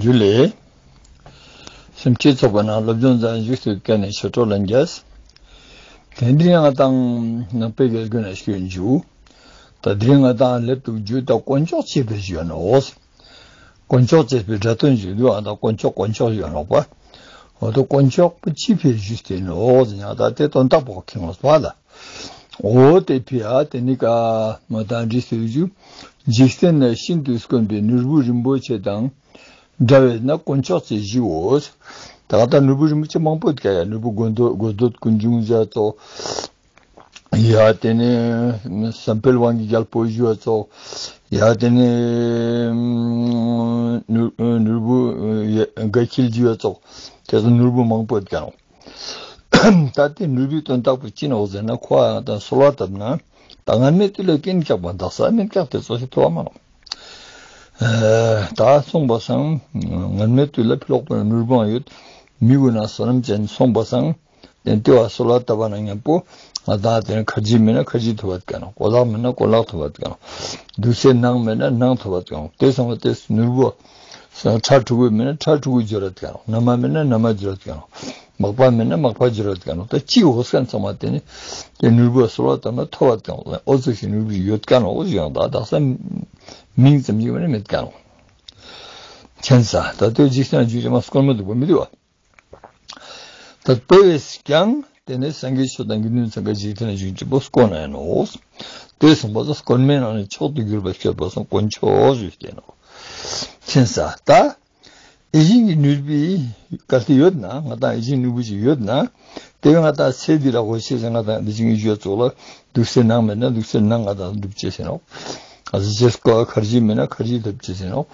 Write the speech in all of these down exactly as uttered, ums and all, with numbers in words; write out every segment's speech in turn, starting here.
ཇུ་ལེ། སེམས་བསྐྱེད་ཚོགས་པ་ནང་སློབ་སྦྱོང་མཛད་བཞུགས་སུ་བཀའ་ནས་ཆོས་གྲོགས་ལྷན་རྒྱས། དེ་འདྲའི་ང་དང་ནང་པའི་དགེ་རྒན་ཞུ་འཇུ། ད་དེ་རིང་ང་དང་སླེབས་འདུག་རྒྱུ་ད་དཀོན་མཆོག་ཅེས་པའི་ཞུ་ནོ། དཀོན་མཆོག་ཅེས་པའི་སྒྲ་དོན་ཞུ་འདུག་ཨ། ད་དཀོན་མཆོག་དཀོན་མཆོག་ཞུ་ནོ་པ། འོ་ད་དཀོན་མཆོག་པ་ཅི་ཕེ་ཞུས་ཏེ་ནོ་ཟེར་ཡང་ད་དེ་དོན་དག་པོ་ཁེངས་ལ་སོང་ལ། འོ་དེ་ཕི་ཨ་དེ་ནི་ཀ་མ་དང་འདྲི་ཟེར་རྒྱུ། འཇིག་རྟེན་ན་ཤིན་ཏུ་དཀོན་པའི་ནོར་བུ་རིན་པོ་ཆེ་དང་འདྲ་བས་ན་དཀོན་མཆོག་ཅེས་བཞིའོ། ད་ད་ནོར་བུ་རིན་པོ་ཆེ་མང་པོ་ཡོད་ཀ་ཡ། ནོར་བུ་དགོས་འདོད་དགོས་འདོད་ཀུན་འབྱུང་ཟེར་ཙོགས། ཡ་དེ་ནི་བསམ་འཕེལ་དབང་གི་རྒྱལ་པོ་ཞུ་བ་ཙོགས། ཡ་དེ་ནི་ནོར་ནོར་བུ་ཡ་དགའ་འཁྱིལ་ཞུ་བ་ཙོགས། དེ་ཚོ་ནོར་བུ་མང་པོ་ཡོད་ཀ་ནོ། ད་ལྟའི་ནོར་བུའི་དོན་དག་པོ་ཅི་ནོག་ཟེར་ན། ཁོ་ཨ་ད་གསོལ་བ་བཏབ་ན་ད་སྔར་མེད་དུས་ལ་རྐྱེན་བཀྱག་པ་འདག་ས་མེད་བཀྱག་དེ་ཚོ་ཞིག་ཐོབ་པ་མ་ནོག། ད་སོང་པ་སང་སྔར་མེད་དུས་ལ་ཕི་ལོག་པ་ནོར་བུའང་ཡོད། མི་དགོས་ན་བསོད་ནམས་ཅན་སོང་པ་སང་དེ་ལྟེ་བ་གསོལ་བ་བཏབ་པ་ན་མཉམ་པོ་ང་དང་དེ་ནི་ཁར་ཇི་མེད་ན་ཁར་ཇི་ཐོབ་པ་ཀ་ནོག། གོ་ལག་མེད་ན་གོ་ལག་ཐོབ་པ་ཀ་ནོག། དུག་སེལ་ནང་མེད་ན་ནང་ཐོབ་པ་ཀ་ནོག། དེ་སོང་བ་དེ་ནོར་བུ། ཁྲ་ཕྲུ་གུ་མེད་ན་ཁྲ་ཕྲུ་གུ་འབྱོར་ར་ཀ་ནོག། ན་མ་མེད་ན་ན་མ་འབྱོར་ར་ཀ་ནོག། མག་པ་མེད་ན་མག་པ་འབྱོར་ར་ཀ་ནོག། ད་ཅི་འོ་སྐན་ཚང་མ་དེ་ནི་དེ་ནོར་བུ་གསོལ་བ་བཏབ་ན་ཐོབ་པ་ཀ་ནོག། འོ་ཚོ་ཞིག་ནོར་བུ་ཡོད་ཀ་ནོག། འོ་ཞིག་ཡང་ད་དག་ས་མིང་ཙམ་ཞིག་མེད་ན་མེད་ཀ་ནོག། མཁྱེན་ས། ད་ལྟོས་འཇིག་རྟེན་ན་བྱུང་བྱུང་མ་སྐོར་མོ་འདུག་པ་མི་འདུག་བ། ད་དཔེ་བས་ཀྱང་དེ་ནས་སངས་རྒྱས་ཆོས་དང་དགེ་འདུན་ཚང་ག་འཇིག་རྟེན་ན་བྱུང་བྱུང་པོ་སྐོར་ན་ཡང་ནོ། དེ་སོང་པ་ཚོ་སྐོར་མའི་ནང་ནས་མཆོག་ཏུ་གྱུར་པ་སྤྱོད་པ་སོང་དཀོན་མཆོག་ཞུས་ཏེ་ནོ། མཁྱེན་ས། ད་ཡིད་བཞིན་གྱི་ནོར་བུའི་གལ་ཏེ་ཡོད་ན། ང་དང་ཡིད་བཞིན་ནོར་བུ་ཞིག་ཡོད་ན། དེ་བས་ང་དང་ཚེ་འདི་ལ་གོ་ཤེས་ཟེར་ང་དང་འདི་བཞིན་གྱི་ཞུ་ཙོགས་ལ། དུག་སེལ་ནང་མེད་ན་དུག་སེལ་ནང་ང་དང་འགྲུབ་ཅེས་ཟེར་ནོ། ཨ་ཟི་ཅེས་ཀོ་ཁར་ཇི་མེད་ན་ཁར་ཇི་ཐོབ་ཅེས་ཟེར་ནོ།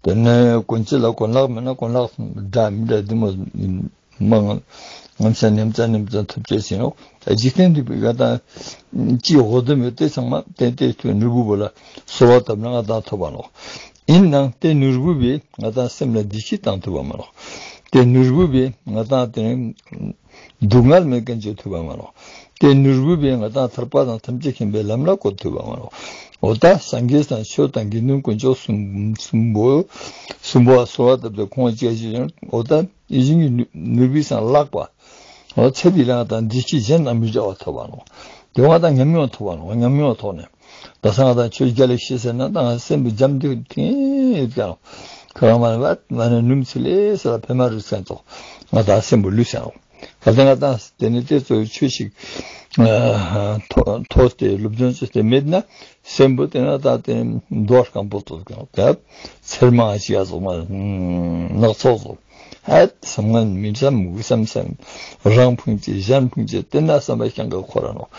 དེ་ནས་དཀོན་ཆེ་ལ་དཀོན་ལག་མེད་ན་དཀོན་ལག་འདྲ་མི་འདྲ་འདི་མོ་མང་ངམ་ས་ནེམ་ཙ་ནེམ་ཙ་ཐོབ་ཅེས་ཟེར་ནོ། ད་འཇིག་རྟེན་འདི་པའི་ང་དང་ཅི་འོ་དོ་མེད་དེ་ཚང་མ་ཏན་ཏན་དུ་ནོར་བུ་བོ་ལ་གསོལ་བ་བཏབ་ན་ང་དང་ཐོབ་པ་ནོ། ཡིན་ནའང་དེ་ནོར་བུ་བས་ང་དང་སེམས་ལ་བདེ་སྐྱིད་བཏང་ཐུབ་པ་མ་ནོ། དེ་ནོར་བུ་བས་ང་དང་དེ་སྡུག་བསྔལ་མེད་མཁན་བྱེད་ཐུབ་པ་མ་ནོ། དེ་ནོར་བུ་བས་ང་དང་ཐར་པ་དང་ཐམས་ཅད་མཁྱེན་པའི་ལམ་ལ་བཀོད་ཐུབ་པ་མ་ནོ། འོ་ད་སངས་རྒྱས་དང་ཆོས་དང་དགེ་འདུན་དཀོན་མཆོག་གསུམ་གསུམ་པོ་གསུམ་པོ་གསོལ་བ་བཏབ་སྟེ་ཁོང་ཅི་ཞིག་ཡང་འོ་ད་ཡིད་བཞིན་གྱི་ནོར་བུའི་སང་ལྷག་པ། འོ་ཚེ་འདི་ལ་ང་དང་བདེ་སྐྱིད་གཞན་དང་མི་འདྲ་བ་ཐོབ་པ་ནོ། དེ་ང་དང་ཉམས་མྱོང་ཐོབ་པ་ནོ། ཉམས་མྱོང་ཐོག་ནས། ད་ས་ང་དང་ཆོས་རྒྱལ་ལ་ཤེས་ཟེར་ན་ད་ང་སེམས་པ་འཇམ་འདུག་ཐིང་ཡོད་ཀྱང་། ཁོ་རང་མ་ནི་བ་མ་ནི་ནུམ་ཚིལ་ལེ་ཟེར་ལ་ཕེ་མ་རུ་སེན་ཙོག་ང་དང་སེམས་པ་ལུས་སེན་ནོ། གལ་ཏེ་ང་དང་དེ་ནི་དེ་ཚོའི་ཆོས་ཤིག་ཐོ་ཐོས་ཏེ་སློབ་སྦྱོང་བྱས་ཏེ་མེད་ན་སེམས་པ་དེ་ན་ད་དེ་རྡོ་སྐམ་པོ་ཙོག་ཀྱང་ད་ཚེར་མ་ཞིག་ཡ་ཙོག་མ་ནག་ཚོགས་ཙོག་ཨ་བསམ་ངན་མི་བསམ་དགུ་བསམ་བསམ་རང་ཕུང་ཅེས་གཞན་ཕུང་ཅེས་དེ་ན་བསམ་པ་ཤང་ག་ཁོ་ར་ནོ།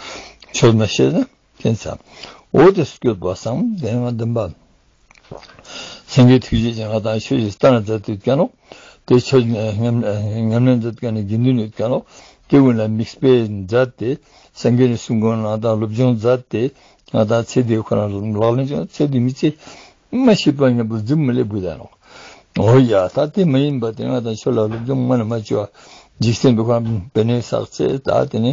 ཆོས་མ་ཤེས་ན། མཁྱེན་ས། འོ་དེ་སྐྱོད་པ་སང་དེ་ང་འདུན་པ། སེང་གེ་ཐུགས་རྗེ་ཅན་ང་དང་ཆོས་ཀྱི་སྟན་ལ་མཛད་དུ་བཀའ་ནོ། དེ་ཆོས་ཉམས་ཉམས་ལེན་མཛད་མཁན་ནི་དགེ་འདུན་ཡོད་བཀའ་ནོ། དེ་ཀུན་ལ་མིག་དཔེ་མཛད་དེ་སེང་གེ་ནི་གསུང་དགོངས་ནང་དང་སློབ་སྦྱོང་མཛད་དེ་ང་དང་ཚེ་འདིའི་ཁོ་རང་ལག་ལེན་ཅན་ཚེ་འདི་མི་ཚེ་མ་ཤི་བ་མཉམ་པོ་འཛུམ་མི་ལེ་བུ་ད་ནོ། འོ་ཡ་ད་དེ་མ་ཡིན་པ་དེ་ང་དང་ཆོས་ལ་སློབ་སྦྱོང་མ་ན་མ་བྱེད་པ། འཇིག་རྟེན་པའི་ཁོ་རང་པེ་ནེ་བསགས་ཚེ་ད་དེ་ནི་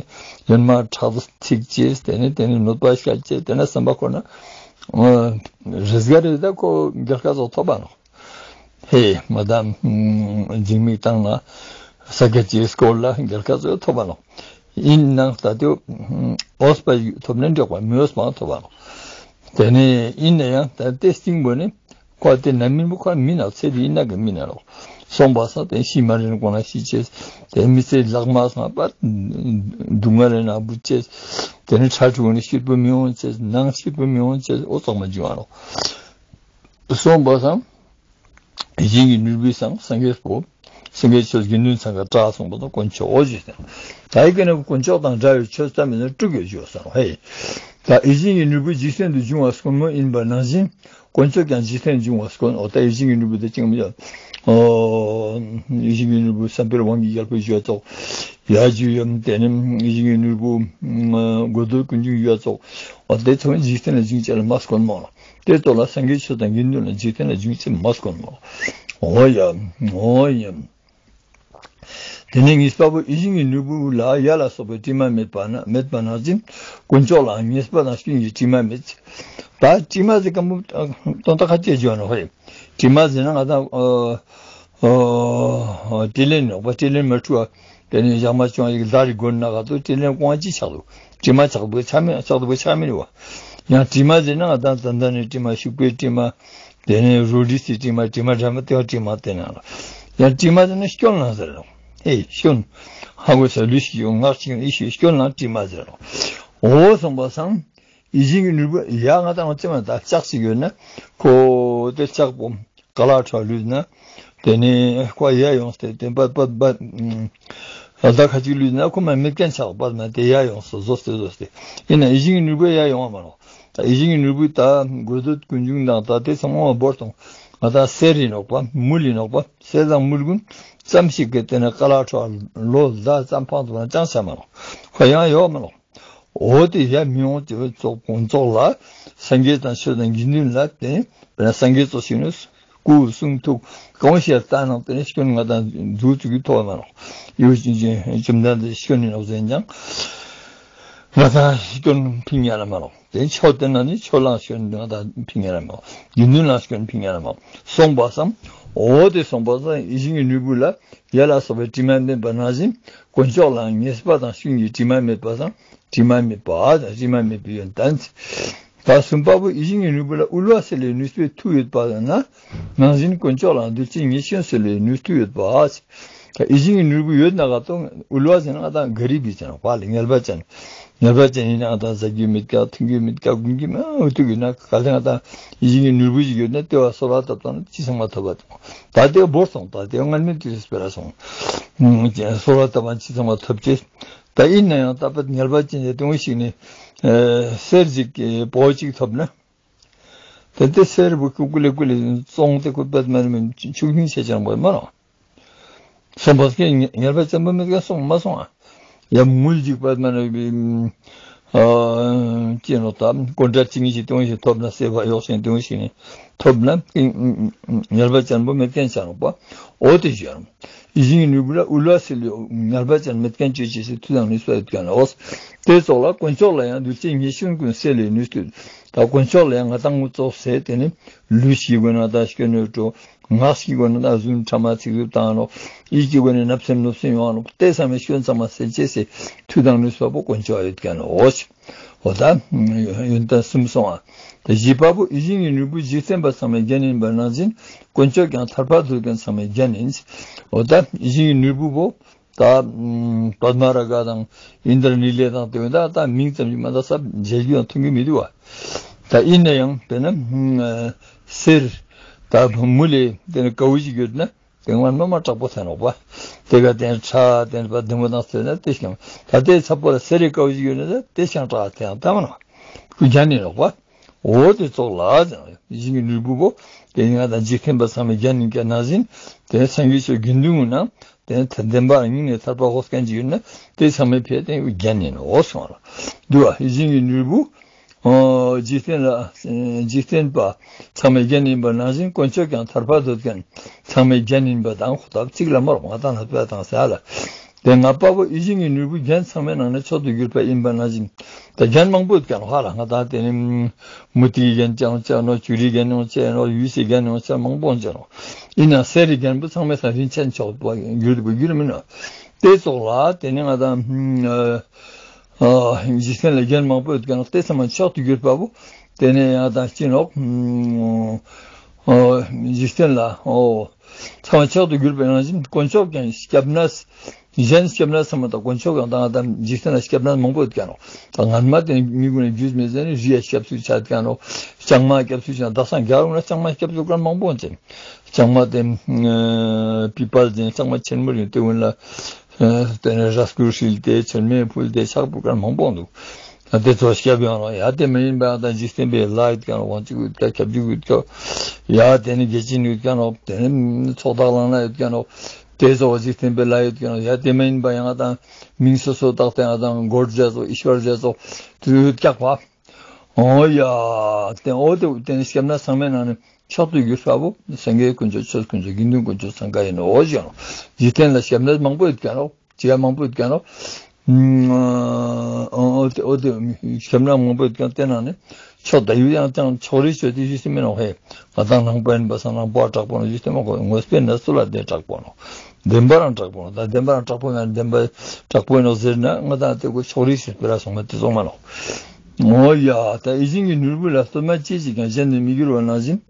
ཡོན་མ་ཁྲག་ཚིག་ཅེས་དེ་ནི་དེ་ནི་གནོད་པ་བཤད་ཅེས་དེ་ན་བསམ་པ་ཁོ་ན་རེས་འགའ་རེ་ད་ཁོ་རྒྱལ་ཁ་ཚོ་ཐོབ་པ་ནོ། ཧེ་མ་ད་འཇིགས་མེད་བཏང་ན་ས་ཀ་ཅེས་སྐོར་ལ་རྒྱལ་ཁ་ཚོ་ཐོབ་པ་ནོ། ཡིན་ནང་ད་དེ་འོས་པ་ཐོབ་ན་འགྲིག་པ་མི་འོས་པའང་ཐོབ་པ་ནོ། དེ་ནི་ཡིན་ན་ཡང་ད་དེ་སྟིང་པོ་ནི། ཁོ་དེ་ན་མིན་པ་ཁོ་མི་ན་ཚེ་འདི་ཡིན་ན་གི་མི་ན་ལོ། སོང་པ་སང་དེ་ཤི་མ་རན་གོང་ན་ཤི་ཅེས། དེ་མི་ཚེ་ལག་མ་སོང་པ་སྡུག་བསྔལ་རེ་ན་བུ་ཅེས། དེ་ནི་ཁྲ་ཕྲུ་གུ་ནི་སྐྱིད་པོ་མི་འོང་ཅེས་ནང་སྐྱིད་པོ་མི་འོང་ཅེས་འོ་ཙོག་མ་འཇུ་བ་ལོ། སོང་པ་སང་ཡིད་བཞིན་གྱི་ནོར་བུའི་སང་སངས་རྒྱས་པོ། སངས་རྒྱས་ཆོས་དགེ་འདུན་ཚང་ག་བཀྲག་སོང་པ་དང་དཀོན་མཆོག་འོ་ཞེས་ཟེར། ད་ཡི་གེ་ནི་དཀོན་མཆོག་དང་འདྲ་བའི་ཆོས་ཙམ་མིན་ན་དྲུག་ཡོད་ཞུ་བ་སང་ཧེ། ད་ཡིད་བཞིན་གྱི་ནོར་བུ་འཇིག་རྟེན་དུ་འབྱུང་བ་དཀོན་མོ་ཡིན་པ་ནང་བཞིན། དཀོན་མཆོག་ཀྱང་འཇིག་རྟེན་འབྱུང་བ་དཀོན། འོ་ད་ཡིད་བཞིན་གྱི་ནོར་བུ་དེ་ཅིག་མི་ཡོད། ཨོ། ཡིད་བཞིན་གྱི་ནོར་བུ་བསམ་འཕེལ་དབང་གི་རྒྱལ་པོ་ཞུ་བ་ཙོགས། ཡ་ཇུ་ཡམ་དེ་ནི་ཡིད་བཞིན་གྱི་ནོར་བུ་དགོས་འདོད་ཀུན་འབྱུང་ཞུ་བ་ཙོགས། འོ་དེ་ཚོ་འཇིག་རྟེན་ལ་འབྱུང་བྱེད་ལ་མ་དཀོན་མོ་ལ། དེ་ཚོ་ལ་སངས་རྒྱས་ཆོས་དང་དགེ་འདུན་ལ་འཇིག་རྟེན་ལ་འབྱུང་བྱེད་མ་དཀོན་མོ། འོ་ཡ། འོ་ཡ། དེ་ནས་གཉིས་པ་པོ་ཡིད་བཞིན་གྱི་ནོར་བུ་ལ་ཡ་ལ་སོགས་པའི་དྲི་མ་མེད་པ་ན་མེད་པ་ནང་བཞིན་དཀོན་མཆོག་ལའང་ཉེས་པ་དང་སྐྱོན་གྱི་དྲི་མ་མེད། ད་དྲི་མ་ཟེར་མཁན་པོ་དོན་དག་ཁ་ཅིག་བརྗོད་ནོ་ཧེ། དྲི་མ་ཟེར་ན་ང་དང་ཨ་ ཨོ། དྲིན་ལན་ནོག་པ། དྲིན་ལན་མ་འཁྲུལ་བ། དེ་ནས་ཞག་མ་བྱུང་བ་ཡིག་ལ་རི་དགོན་ན་ག་ཏོ་དྲིན་ལན་ཀོང་ཅི་ཆགས་འདུག། དྲི་མ་ཆགས་འདུག་ཆ་མེད་ཆགས་འདུག་ཆ་མེད་རེད་བ། ཡང་དྲི་མ་ཟེར་ན་ང་དང་ད་ལྟ་ནས་དྲི་མ་ཤུག་པའི་དྲི་མ། དེ་ནས་རོ་རི་སི་དྲི་མ། དྲི་མ་འདྲ་མ་དེ་བ་དྲི་མ་དེ་ན་ལ། ཡང་དྲི་མ་ཟེར་ན་སྐྱོན་ལ་ཟེར་རོ། ཨེ་སྐྱོན། ཧ་གོ་ས་ལུས་ཤིག་ཡོང་ངག་ཅིག་ཡོང་ཨི་ཤི་སྐྱོན་ལ་དྲི་མ་ཟེར་རོ། འོ་སོང་པ་སང་། ཡིད་བཞིན་གྱི་ནོར་བུ་ཡ་ང་དང་ཅི་མ་ད་ལྕགས་ཤིག་ཡོད་ན། ཁོ་དེ་ལྕགས་པོ། ཀ་ལ་ཁྲ་ལུས་ན། དེ་ནས་ཁོ་ཡ་ཡོངས་ཏེ་དེ་པད་པད་པད། ཨ་ད་ཁ་ཅིག་ལུས་ན་ཁོ་མ་མེད་མཁན་ཆགས་པད་མ་དེ་ཡ་ཡོངས་སོ་ཟོས་ཏེ་ཟོས་ཏེ། ཡིན་ན་ཡིད་བཞིན་གྱི་ནོར་བུ་ཡ་ཡོང་བ་མ་རོ། ད་ཡིད་བཞིན་གྱི་ནོར་བུ་ད་དགོས་འདོད་ཀུན་འབྱུང་དང་ད་དེ་ཚང་མ་བོར་སོང་། ང་ད་གསེར་ཡིན་ནོག་པ། མུལ་ཡིན་ནོག་པ། གསེར་དང་མུལ་ཀུན་ཙམ་ཞིག་གི་དེ་ནས་ཀ་ལ་ཁྲ་ལོ་ཟླ་ཙམ་ཕང་དུ་ན་ཅང་ཆ་མ་རོ། ཁོ་ཡང་ཡོད་མ་རོ། འོ་དེ་ཡ་མི་ཡོང་དེ་བས་ཙོགས་དགོངས་རྫོགས་ལ། སངས་རྒྱས་དང་ཆོས་དང་དགེ་འདུན་ལ་བརྟེན་པས་ན་སངས་རྒྱས་ཙོགས་ཤིག་ནི། སྐུ་གསུང་ཐུགས་གང་ཞིག་ལྟ་ནང་དེ་ནས་སྐྱོན་ང་དང་མཛུབ་ཚུགས་ཀྱི་ཐོག་མ་ནོག། ཡོད་ཅིང་ཅིང་བཅོམ་ལྡན་འདས་སྐྱོན་ནི་ནོག་ཟེར་ཀྱང་། ང་དང་སྐྱོན་ཕིང་ཡ་ལ་མ་ནོག། དེ་ཆོས་དེ་ན་ནི་ཆོས་ལའང་སྐྱོན་ང་དང་ཕིང་ཡ་ལ་མ་ནོག། དགེ་འདུན་ལའང་སྐྱོན་ཕིང་ཡ་ལ་མ་ནོག། སོང་པ་སང་། འོ་དེ་སོང་པ་སང་ཡིད་བཞིན་གྱི་ནོར་བུ་ལ། ཡ་ལ་སོགས་པའི་དྲི་མ་མེད་པ་ནང་བཞིན་དཀོན་མཆོག་ལའང་ཉེས་པ་དང་སྐྱོན་གྱི་དྲི་མ་མེད་པ་དང་དྲི་མ་མེད་པ་དང་དྲི་མ་མེད་པའི་ཡོན་ཏན། ད་གསུམ་པ་བོ་ཡིད་བཞིན་གྱི་ནོར་བུ་ལ་དབུལ་བ་སེལ་བའི་ནུས་པའི་མཐུ་ཡོད་པ་ན། ནང་བཞིན་དཀོན་མཆོག་ལའང་གདོས་བཅས་ཉེས་སྐྱོན་སེལ་བའི་ནུས་མཐུ་ཡོད་པ། ད་ཡིད་བཞིན་གྱི་ནོར་བུ་ཡོད་ན་ག་ཏོ་དབུལ་བ་ཟེར་ན་ང་དང་ག་རི་བི་ཅན་བ་ལ་ངལ་བ་ཅན། ངལ་བ་ཅན་ཡིན་ན་ང་དང་ཟ་རྒྱུ་མེད་ཀ་འཐུང་རྒྱུ་མེད་ཀ་སྒུག་རྒྱུ་མེད་འུ་ཐུག་ཡོད་ན་ག་ལ་ང་དང་ཡིད་བཞིན་གྱི་ནོར་བུ་ཞིག་ཡོད་ན་ལྟེ་བ་གསོལ་བ་བཏབ་ཙང་ཅི་ཚང་མ་ཐོབ་པ་དང་། ད་ལྟེ་བ་བོར་སོང་། ད་ལྟེ་བ་སྔར་མེད་དུས་སུ་སྤེལ་ལ་སོང་། གསོལ་བ་བཏབ་པ་ཅི་ཚང་མ་ཐོབ་ཅེས། ད་ཡིན་ན་ཡང་ད་པད་ངལ་བ་ཅན་གྱི་སྟེང་བོ་ཞིག་ནས་གསེར་ཅིག་གི་བོ་ཅིག་ཐོབ་ན། དེ་ལྟའི་གསེར་བུ་ཀུ་ཀུ་ལེ་ཀུ་ལེ་བཙོང་སྟེ་ཀུ་པད་མ་རེ་མི་ཆུ་ཁྱུང་ཆེ་ཆེན་པོ་མ་རོ། སོང་པ་སྐད་ངལ་བ་ཅན་པོ་མེད་ཀ་སོང་མ་སོང་ཨ། ཡ་མུལ་ཅིག་པད་མ་རེ་བི། ཅི་ནོ་ད་ཀོན་ཏྲ་ཅིག་ངེས་ཤིག་སྟོང་ཞིག་ཐོབ་ན་སེ་བ་ཡོག་ཤིང་སྟོང་ཞིག་ནི་ཐོབ་ན་ངལ་བ་ཅན་པོ་མེད་མཁན་ཆ་རོགས་པ། འོ་དེ་ཞུ་རོགས། ཡིད་བཞིན་གྱི་ནོར་བུ་ལ་དབུལ་བ་སེལ་བའི་ངལ་བ་ཅན་མེད་མཁན་སྤྱོད་ཅེས་སི་མཐུ་དང་ནུས་པ་ཡོད་མཁན་ལ་འོ། དེ་ཙོགས་ལ་དཀོན་མཆོག་ལ་ཡང་གདོས་བཅས་ཉེས་སྐྱོན་ཀུན་སེལ་བའི་ནུས་མཐུ། ད་དཀོན་མཆོག་ལ་ཡང་ང་དང་ངུ་ཙོགས་ཟེར་དེ་ནི་ལུས་ཤིག་དགོས་ན་ད་སྐྱོན་ནོད་འགྲོ། ངག་ཤིག་དགོས་ན་ད་རྫུན་ཕྲ་མ་ཚིག་རྩུབ་བཏང་ནོག། ཡིད་ཀྱི་སྒོ་ནས་བརྣབ་སེམས་གནོད་སེམས་ཡོང་ནོག། དེ་ཚང་མའི་སྐྱོན་ཚང་མ་སེལ་ཅེས་སི་མཐུ་དང་ནུས་པ་པོ་དཀོན་མཆོག་ཡོད་མཁན་ལ་འོ། འོ་ད་ཡོན་ཏན་གསུམ་སོང་ཨ། དེ་བཞི་པ་པོ་ཡིད་བཞིན་གྱི་ནོར་བུ་འཇིག་རྟེན་པ་ཚང་མའི་རྒྱན་ཡིན་པ་ནང་བཞིན་དཀོན་མཆོག་ཀྱང་ཐར་པ་ཐོབ་མཁན་ཚང་མའི་རྒྱན་ཡིན། འོ་ད་ཡིད་བཞིན་གྱི་ནོར་བུ་པོ་ད་པདྨ་རཱ་ག་དང་ཨིནྡྲ་ནི་ལེ་དང་དེ་འདྲ་ད་མིང་ཙམ་ཞིག་མ་ད་ས་མཇལ་རྒྱུ་ཡང་མཐོང་གི་མི་འདུག་བ། ད་ཡིན་ན་ཡང་དཔེར་ན་གསེར་ད་མུ་ལེ་དེ་ནི་དཀར་བོ་ཞིག་ཡོད་ན། དེ་སྔོན་མ་མ་དྲག་པོ་ཐོན་རོགས་པ། དེ་ག་དེ་ཁྲ་དེ་པ་དུམ་བུ་དང་ཟེར་ན་དེ་ཞིང་ད་ལྟའི་ཚ་པོ་ལ་ཟེར་རེ་དཀར་བོ་ཞིག་ཡོད་ན་དེ་ཞིང་དྲག་དེ་ཡང་ལྟ་མ་ན། ཁུ་རྒྱན་ནི་རོགས་པ། འོ་དེ་ཙོགས་ལ་ཡིད་བཞིན་གྱི་ནོར་བུ་པོ་དེ་ང་དང་འཇིག་རྟེན་པ་ཚང་མའི་རྒྱན་ཡིན་ཀྱང་ན་ཟིན་དེ་སངས་རྒྱས་ཆོས་དགེ་འདུན་ངུ་ན་དེ་བདེན་པ་རང་ཉིད་ནས་ཐར་པ་ཧོ་སྐན་གྱི་ཡོད་ན་དེ་ཚང་མའི་ཕེ་དེ་རྒྱན་ཡིན་འོ་སོང་ལ། འདུ་བ་ཡིད་བཞིན་གྱི་ནོར་བུ། འཇིག་རྟེན་ལ་འཇིག་རྟེན་པ་ཚང་མའི་རྒྱན་ཡིན་པ་ནང་བཞིན་དཀོན་མཆོག་ཀྱང་ཐར་པ་འདོད་མཁན་ཚང་མའི་རྒྱན་ཡིན་པ་དང་ཁོ་ཐབས་གཅིག་ལ་མ་རོགས་ང་དང་ལ་པས་དང་ཟེར་ལ། དེ་ལྔ་པ་བོ་ཡིད་བཞིན་གྱི་ནོར་བུ་རྒྱན་ཚང་མའི་ནང་ནས་མཆོག་ཏུ་གྱུར་པ་ཡིན་པ་ནང་བཞིན་ད་རྒྱན་མང་པོ་ཡོད་ཀྱང་ཧ་ལ་ང་དང་དེ་ནི་མུ་ཏིག་གི་རྒྱན་ཅང་ཅང་ནོ་བྱུ་རིའི་རྒྱན་ཡང་ཅེ་ནོ་ཡུལ་སའི་རྒྱན་ཡང་ཅེ་མང་པོ་ཅེ་ནོ། ཡིན་ན་གསེར་རི་རྒྱན་པོ་ཚང་མའི་ས་རིན་ཆེན་མཆོག་པ་གྱུར་པ་གྱུར་མིན་ནོ། དེ་ཙོགས་ལ་དེ་ནི་ང་དང་འཇིག་རྟེན་ལ་རྒྱན་མང་པོ་ཡོད་ཀྱང་དེ་ཚང་མ་མཆོག་ཏུ་གྱུར་པ་བོ། དེ་ནས་ཡང་དང་ཅི་ནོག་འཇིག་རྟེན་ལ་ཨོ། ཚང་མ་མཆོག་ཏུ་གྱུར་པའི་རང་བཞིན་དཀོན་མཆོག་ཀྱང་སྐྱབས་གནས། གཞན་སྐྱབས་གནས་ཚང་མ་དང་དཀོན་མཆོག་ཀྱང་དང་དང་འཇིག་རྟེན་ལ་སྐྱབས་གནས་མང་པོ་ཡོད་ཀྱང་ནོག་ད་ངན་མ་དེ་མི་ཀུན་ནས་རྒྱུས་མེད་ཟེར་ནས་རི་ཡ་སྐྱབས་སུ་ཆ་ཀྱང་ནོག་ལྕང་མ་སྐྱབས་སུ་ཆ་དག་སང་རྒྱ་རུང་ལ་ལྕང་མ་སྐྱབས་སུ་ཀར་མང་པོ་ཡོད་ཀྱང་། ལྕང་མ་དེ་པི་པལ་ཅན་ལྕང་མ་ཆེན་མོ་རིང་དེ་ཀུན་ལ། དེ་ནས་ར་སྐུལ་ཧྲིལ་ཏེ་ཆེར་མེ་ཕུལ་ཏེ་ཕྱག་ཕུལ་མཁན་མང་པོ་འདུག་ད་དེ་ཚོ་སྐྱབས་ཡོང་རོགས་ཡ་དེ་མ་ཡིན་པ་ཡང་ད་འཇིག་རྟེན་པའི་ལྷ་ཡོད་ཀྱང་རོགས་དབང་ཕྱུག་ཡོད་ཀྱང་ཁྱབ་འཇུག་ཡོད་ཀྱང་ཡ་དེ་ནི་དགེ་ཆེན་ཡོད་ཀྱང་རོགས་དེ་ནི་ཚོགས་བདག་ལང་ན་ཡོད་ཀྱང་རོགས་དེ་ཚོ་འཇིག་རྟེན་པའི་ལྷ་ཡོད་ཀྱང་རོགས་ཡ་དེ་མ་ཡིན་པ་ཡང་ད་མིང་སོ་སོ་བཏགས་ཏེ་ཡང་ད་གོར་རྒྱ་ཚོ་ཨིཤ་བར་རྒྱ་ཚོ་དེ་ཡོད་ཀྱག་པ། འོ་ཡ་དེ་འོ་དེ་དེ་ནི་སྐྱབས་གནས་ཚང་མའི་ནང་ནས། མཆོག་ཏུ་གྱུར་པ་བོ་སངས་རྒྱས་དཀོན་མཆོག་ཆོས་དཀོན་མཆོག་དགེ་འདུན་དཀོན་མཆོག་ཚང་ཀ་ཡིན་ནོ་ཞེ་ནོ། འཇིག་རྟེན་ལ་སྐྱབས་གནས་མང་པོ་ཡོད་ཀྱང་རོགས་ཅི་ཡ་མང་པོ་ཡོད་ཀྱང་རོགས། ཨོ་དེ་ཨོ་དེ་ཞབས་ནག་མང་པོས་ཀྱང་བསྟན་ན་ནི་ཕྱོགས་ད་ཡུལ་ཡང་ཀྱང་ཕྱོགས་རིས་ཆོས་དེ་ཞུ་སྲིད་མིན་ནོ་ཧེ། ང་དང་ནང་པ་ཡིན་པ་སང་ནང་པ་དྲག་པོ་ནོ་ཞུ་སྲིད་མ་གོ། ངོས་པའི་ན་སུ་ལ་དེ་དྲག་པོ་ནོ། བདེན་པ་རང་དྲག་པོ་ནོ། ད་བདེན་པ་རང་དྲག་པོ་ཡང་བདེན་པ་དྲག་པོ་ཡིན་ནོ་ཟེར་ན་ང་དང་དེ་གོ་ཕྱོགས་རིས་ཞུ་སྤེ་ར་སོང་མ་དེ་སོང་མ་ནོ། ཨོ་ཡ་ད་ཡིད་བཞིན་གྱི་ནོར་བུ་ལ་གཏོར་མ་ཅི་ཞིག་ཀྱང་གཞན་དུ་མི་འགྱུར་བ་ནང་བཞིན།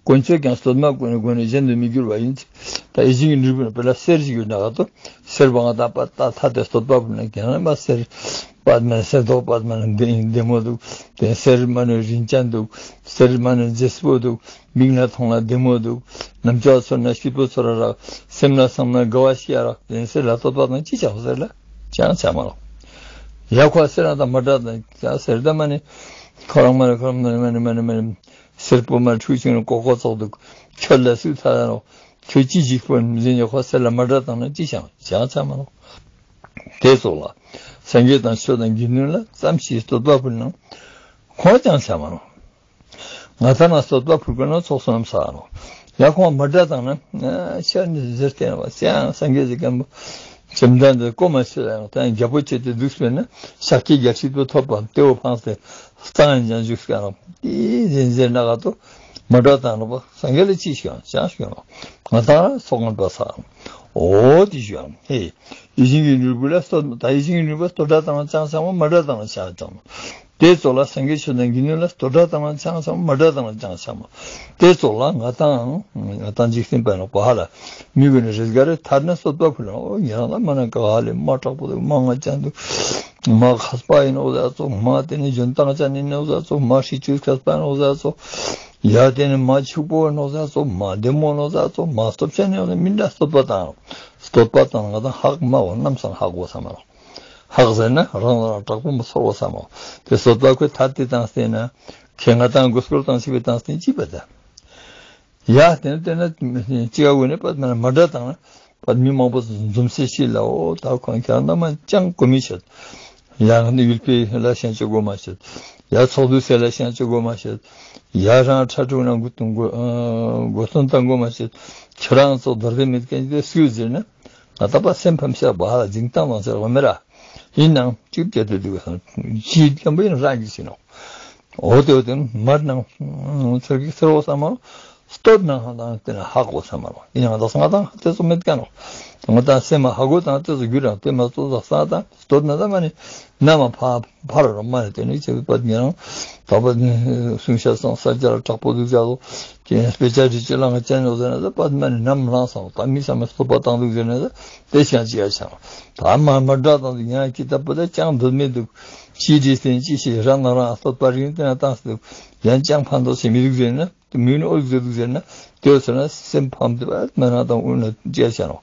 དཀོན་མཆོག་ཀྱང་བསྟོད་པ་ཀུན་ནས་བསྒོས་ནས་གཞན་དུ་མི་འགྱུར་བ་ཡིན། ད་ཡིད་བཞིན་གྱི་ནོར་བུ་ནི་དཔེར་ན་གསེར་ཞིག་ཡོད་ན་ག་ཏོ། གསེར་པ་ང་དང་པ་ད་ཐ་དེ་བསྟོད་པ་ཕུལ་ན་ཁྱེད་རང་མ་གསེར་པ་མ་གསེར་མདོག་པ་མ་ནི་བདེ་བདེ་མོ་འདུག་དེ་གསེར་མ་ནི་རིན་ཅན་འདུག་གསེར་མ་ནི་རྗེས་པོ་འདུག་མིག་ལ་མཐོང་ལ་བདེ་མོ་འདུག་རྣམ་ཅོག་ཚོར་ན་སྐྱིད་པོ་ཚོར་ར་རག་སེམས་ལ་བསམ་ན་དགའ་བ་ཤི་ཡ་རག་དེ་གསེར་ལ་བསྟོད་པ་དང་ཅི་བྱ་བ་ཟེར་ལ་ཅང་བྱ་མ་རོག་ཡ་ཁོ་གསེར་ན་དང་མ་འདྲ་དང་ཅང་གསེར་ད་མ་ནི་ཁོ་རང་མ་ནི་ཁོ་རང་མ་ནི་མ་ནི་མ་ནི་མ་ནི། སེར་པོ་མ་འཁྲུག་ཅིང་ལྐོག་ལྐོག་ཙོག་འདུག་ཁྱོད་ལ་སུས་ཐ་རོག་ཁྱོད་ཅི་ཞིག་པོ་མི་ཟིན་ཉོ་ཁོ་གསེར་ལ་མ་འདྲ་དང་ན་ཅི་བྱང་བྱང་ཆ་མ་ལོག་དེ་ཙོག་ལ་སངས་རྒྱས་དང་ཆོས་དང་དགེ་འདུན་ལ་ཙམ་ཞིག་བསྟོད་པ་ཕུལ་ན་ཁོང་ཅང་ཆ་མ་ལོག་ང་ཐ་ན་བསྟོད་པ་ཕུལ་དགོས་ན་ཚོགས་བསོད་ནམས་བསགས་རོག་ཡ་ཁོང་མ་འདྲ་དང་ན་ཤ་ནི་ཟེར་བསྟན་བ་ཅང་སངས་རྒྱས་ཀྱི་སྐམ་པོ། བྱམས་ལྡན་དུ་ཀོ་མ་ཆེ་ལ་ཡང་ད་རྒྱལ་པོ་ཆེ་དེ་འདུག་སྤེར་ན་ཤཱཀྱའི་རྒྱལ་སྲིད་དུ་ཐོབ་པ་ཏེའུ་ཕངས་ཏེ་གཙང་ཡང་ཀྱང་བཞུགས་ཀ་རང་དེའི་རིན་ཟེར་ན་ག་ཏོ་མ་འདྲ་དང་རོགས་པ་སངས་རྒྱས་ལ་ཅི་ཞིག་ཡང་ཅང་ཞིག་ཡང་ང་དང་ལ་སོགས་ངན་པ་ས་ཨོ་དེ་ཞུ་ཡང་ཧེ་ཡིད་བཞིན་གྱི་ནོར་བུ་ལ་སོགས་ད་ཡིད་བཞིན་གྱི་ནོར་བུ་ལ་སྟོད་སྒྲ་དང་ཅང་ཆ་མ་མ་འདྲ་དང་ཅང་ཆ་མ། དེ་ཙོག་ལ་སངས་རྒྱས་ཆོས་དང་དགེ་འདུན་ལ་སྟོད་སྒྲ་དང་ལ་ཅང་ཆ་མ་མ་འདྲ་དང་ལ་ཅང་ཆ་མ། དེ་ཙོག་ལ་ང་དང་ང་དང་འཇིག་རྟེན་པ་ནོག་པ་ཧ་ལ་མི་གུན་ནི་རེས་འགའ་རེ་ཐར་ན་བསྟོད་པ་ཕུལ་ལ་ཨོ་ཉེ་རང་ལ་མ་ན་ག་ཧ་ལེ་མ་དྲག་པོ་འདུག་མ་ང་ཅན་འདུག་མ་མཁས་པ་ཡིན་ནོ་ཟ་ཙོ་མ་དེ་ནི་འཇོན་ཐང་ཅན་ཡིན་ནོ་ཟ་ཙོ་མ་ཧྲི་ཅུས་མཁས་པ་ཡིན་ནོ་ཟ་ཙོ་ཡ་དེ་ནི་མ་ཕྱུག་པོ་ཡིན་ནོ་ཟ་ཙོ་མ་བདེ་མོ་ནོ་ཟ་ཙོ་མ་སྟོབས་ཆེན་ཡིན་ནོ་མི་འདྲ་བསྟོད་པ་དང་བསྟོད་པ་དང་ང་དང་ཧག་མ་བ་རྣམ་སང་ཧག་གོ་ས་མ་རོག་ཧག་ཟེར་ན་རང་ལ་རང་དྲག་པོ་མི་ཚོར་བ་བསམ་མོ། དེ་བསྟོད་པ་ཁོས་ཐ་དེ་དང་བསྟན་ན་ཁྱེད་ང་དང་མགོ་སྐོར་དང་ཆིབས་པའི་དང་བསྟན་ཅི་པ་ད། ཡ་དེ་ནི་དེ་ན་ཅི་ག་དགོས་ནས་པ་མ་འདྲ་དང་པ་མི་མང་པོ་འཛོམས་སའི་ཤིག་ལའོ་ད་ཁོང་ཁྱེད་རང་རྣམ་མ་ཅང་གོ་མི་ཤེས། ཡ་ང་ནི་ཡུལ་པའི་ལ་ཤན་ཅི་གོ་མ་ཤེས། ཡ་ཚོགས་འདུ་སེ་ལ་ཤན་ཅི་གོ་མ་ཤེས། ཡ་རང་ཁྲ་ཕྲུག་ན་མགོ་སྟོན་མགོ་སྟོན་བཏང་གོ་མ་ཤེས། ཁྱེད་རང་ཚོ་དོར་གེ་མེད་མཁན་དེ་སུས་ཟེར་ན། ང་ད་པ་སེམས་ཕམ་ཤ་བ་ཧ་ལ་འཛིང་སྟངས་མང་ཟེར་བ་མེ་ར། ཡིན་ནའང་གཅིག་བྱས་ཏེ་འདུག་སང་ཅིའི་སྐྱོན་པ་ཡིན་རང་གིས་ཤེས་ནོ། འོ་དེ་འོ་དེ་མར་ནང་ཚེར་གི་ཚེར་འོ་ས་མ་རོ། སྟོད་ནང་ཧང་དང་དེ་ན་ཧ་གོ་ས་མ་རོ། ཡིན་ནའང་ད་སང་དང་དེ་ཚོ་མེད་ཀ་ནོ། ང་ད་སེམས་མ་ཧ་གོ་དང་དེ་ཚོ་རྒྱུ་རང་དེ་མ་ཚོ་ས་དང་སྟོད་ན་ད་མ་ནི་ན་མ་ཕ་ཕ་ར་རོ་མ་ནི་དེ་ནི་ཆེ་བི་པ་ཉེ་རང་ད་པ་སུང་ཤ་སང་ས་ཅ་ལ་དྲག་པོ་འདུག་ཅག་ལོ། ཀྱེ་དཔེ་ཆ་རིག་ཅི་ལང་ཅན་ལོ་ཟེར་ན་ད་པ་མ་ནི་ནམ་ལང་སང་ད་མི་ས་མ་སྟོད་པ་བཏང་འདུག་ཟེར་ན་ད། དེ་ཤང་ཅི་ཡ་ཤང་། ད་མ་མ་འདྲ་དང་དུ་ཡང་ཅི་ལྟ་བུ་ད་ཅང་འདོད་མི་འདུག་ཅི་བྲིས་ཏེ་ཅི་ཞིག་ར་ན་རང་སྟོད་པ་རིང་དེ་ན་བཏང་སྟེ་ཡང་ཅང་ཕན་ཐོགས་ཤེས་མི་འདུག་ཟེར་ན་དུ་མི་ནི་ཨོ་ཟེར་འདུག་ཟེར་ན་དེ་ཟེར་ན་སེམས་ཕམ་དུ་བ་མ་རང་དང་དབུ་ན་ཅི་ཡ་ཤང་རོ།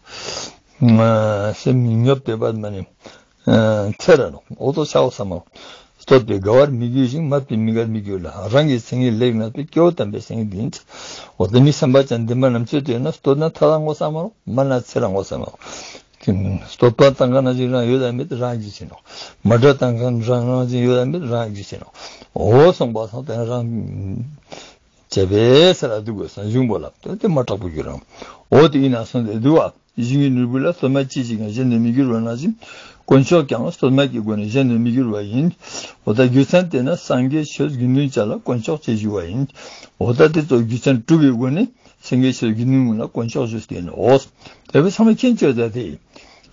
སེམས་ཉོབ་དེ་བ་མ་ནི་ཚེ་ར་ནོ་ཨོ་ཏོ་ཆའོ་ས་མ་རོ། བསྟོད་པའི་དགའ་བར་མི་འགྱུར་ཞིང་། སྨད་པའི་མི་དགར་མི་འགྱུར་ལ། རང་གི་སེང་གེ་ལེགས་གནས་པའི། སྐྱེ་བོ་དམ་པའི་སེང་གེ་འདི་ཡིན། འོ་དེ་མི་བསམ་པ་ཅན་འདི་མ་རྣམས་ཚོས་དེ་ན་བསྟོད་ན་ཐ་ལ་ངོ་ས་མ་རོ། མ་ན་ཚེ་ལ་ངོ་ས་མ་རོ། བསྟོད་པ་བཏང་ག་ན་ཅིག་རང་ཡོད་ལ་མེད་རང་གིས་བྱིན་ནོ། མ་འདྲ་བཏང་ག་རང་རང་ཅིག་ཡོད་ལ་མེད་རང་གིས་བྱིན་ནོ། འོ་སོང་པ་སང་དེ་རང་བྱས་པའི་ས་ལ་འདུག་དགོས་སང་གཞུང་པོ་ལ་དེ་མ་དྲག་པོ་གྱུར་རང་། འོ་དེ་ཡིན་ན་སོང་དེ་འདུག་བ། ཡིད་བཞིན་གྱི་ནོར་བུ་ལ་བསྟོད་པ་ཅི་ཞིག་ཀྱང་གཞན་དུ་མི་འགྱུར་བ་ནང་བཞིན། དཀོན་མཆོག་ཀྱང་བསྟོད་པ་གི་སྒོ་ནས་གཞན་དུ་མི་འགྱུར་བ་ཡིན། འོ་ད་རྒྱུ་མཚན་དེ་ནི་སངས་རྒྱས་ཆོས་དགེ་འདུན་བཅས་ལ་དཀོན་མཆོག་ཅེས་ཞུ་བ་ཡིན། འོ་ད་དེ་ཚོ་རྒྱུ་མཚན་དྲུག་གི་སྒོ་ནས་སངས་རྒྱས་ཆོས་དགེ་འདུན་ཀུན་ལ་དཀོན་མཆོག་ཞུས་ཏེ་ནོ། དེ་བས་ཚང་མས་མཁྱེན་ཆོས་མཛད་དེ།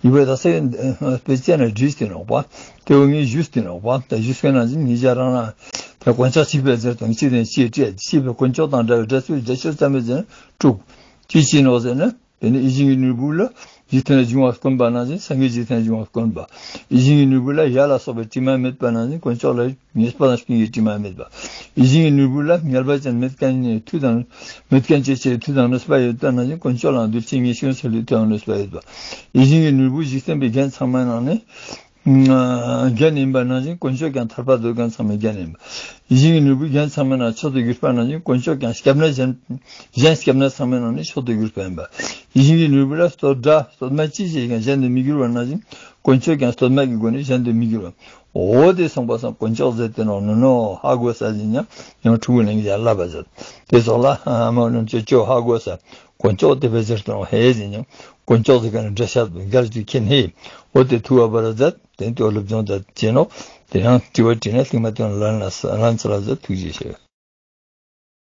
ཡིད་བས་ད་སེ་དཔེ་ཅན་ན་བྲིས་ཏེ་ནོག་པ། དེ་བས་ངས་ཞུས་ཏེ་ནོག་པ། ད་ཞུས་པའི་ནང་བཞིན་ངེད་ཅག་རང་ལ་དེ་དཀོན་མཆོག་གཅིག་པའི་ཟེར་དང་གཅིག་དང་གཅིག་སྤྲད་གཅིག་པའི་དཀོན་མཆོག་དང་འདྲ་བའི་འདྲ་ཚུལ་རྒྱ་ཆེར་བརྩམས་པའི་ཟེར་དྲུག་གཅིག་ཅི་ནོག་ཟེར་ན། དེ་ནི་ཡིད་བཞིན་གྱི་ནོར་བུ་ལ་འཇིག་རྟེན་ལ་འབྱུང་བ་དཀོན་པ་ནང་བཞིན་སངས་རྒྱས་འཇིག་རྟེན་ལ་འབྱུང་བ་དཀོན་པ། ཡིད་བཞིན་གྱི་ནོར་བུ་ལ་ཡ་ལ་སོགས་པའི་དྲི་མ་མེད་པ་ནང་བཞིན་དཀོན་མཆོག་ལ་ཉེས་པ་དང་སྤྱིན་གྱི་དྲི་མ་མེད་པ། ཡིད་བཞིན་གྱི་ནོར་བུ་ལ་ངལ་བ་ཅན་མེད་མཁན་ནི་མཐུ་དང་མེད་མཁན་ཅེས་བྱའི་མཐུ་དང་ནུས་པ་ཡོད་པ་ནང་བཞིན་དཀོན་མཆོག་ལའང་གདུལ་བྱའི་ངེས་འབྱུང་སེལ་བའི་མཐུ་དང་ནུས་པ་ཡོད་པ། ཡིད་བཞིན་གྱི་ནོར་བུ་འཇིག་རྟེན་པའི་རྒྱན་ཚང་མའི་ནང་ནས། རྒྱན་ཡིན་པ་ནང་བཞིན་དཀོན་མཆོག་ཀྱང་ཐར་པ་འདོད་མཁན་ཚང་མའི་རྒྱན་ཡིན་པ། ཡིད་བཞིན་གྱི་ནོར་བུ་རྒྱན་ཚང་མའི་ནང་མཆོག་ཏུ་གྱུར་པ་ནང་བཞིན་དཀོན་མཆོག་ཀྱང་སྐྱབས་གནས་གཞན་གཞན་སྐྱབས་གནས་ཚང་མའི་ནང་ནས་མཆོག་ཏུ་གྱུར་པ་ཡིན་པ། ཡིད་བཞིན་གྱི་ནོར་བུ་ལ་བསྟོད་སྒྲ་བསྟོད་སྨད་ཅི་བྱས་ཀྱང་གཞན་དུ་མི་འགྱུར་བ་ནང་བཞིན་དཀོན་མཆོག་ཀྱང་བསྟོད་སྨད་ཀྱི་སྒོ་ནས་གཞན་དུ་མི་འགྱུར་བ། འོ་དེ་སོང་པ་སང་དཀོན་མཆོག་ཟེར་དེ་ནོ་ནོ་ནོ་ཧ་གོ་ས་ཞིག་ཉམས་ཉམས་ཕྲུ་གུ་ནས་ཀྱང་བསླབ་པ་ཟེར། དེ་སོགས་ལ་ཨ་མ་རྣམས་ཀྱི་ཅོ་ཧ་གོ་ས་དཀོན་མཆོག་དེ་བས་ཟེར་དེ་ནོ་ཧེ་ཞིག་ཉམས་དཀོན་མཆོག་ཟེར་ག་ནས་འདྲ་ཤ་དུ་འགལ་གྱི་ཁྱེད་ཧེ། འོ་དེ་ཐུ་བ་བ་ར་ཟེར། དེ་ལྟོས་སློབ་སྦྱོང་དང་བྱས་ནོ། དེ་ཡང་དྲི་བ་དྲིས་ན་ལྷག་མ་དོན་ལན་ལ་ལན་ཚ་ལ་ཟ། ཐུགས་རྗེ་ཆེ།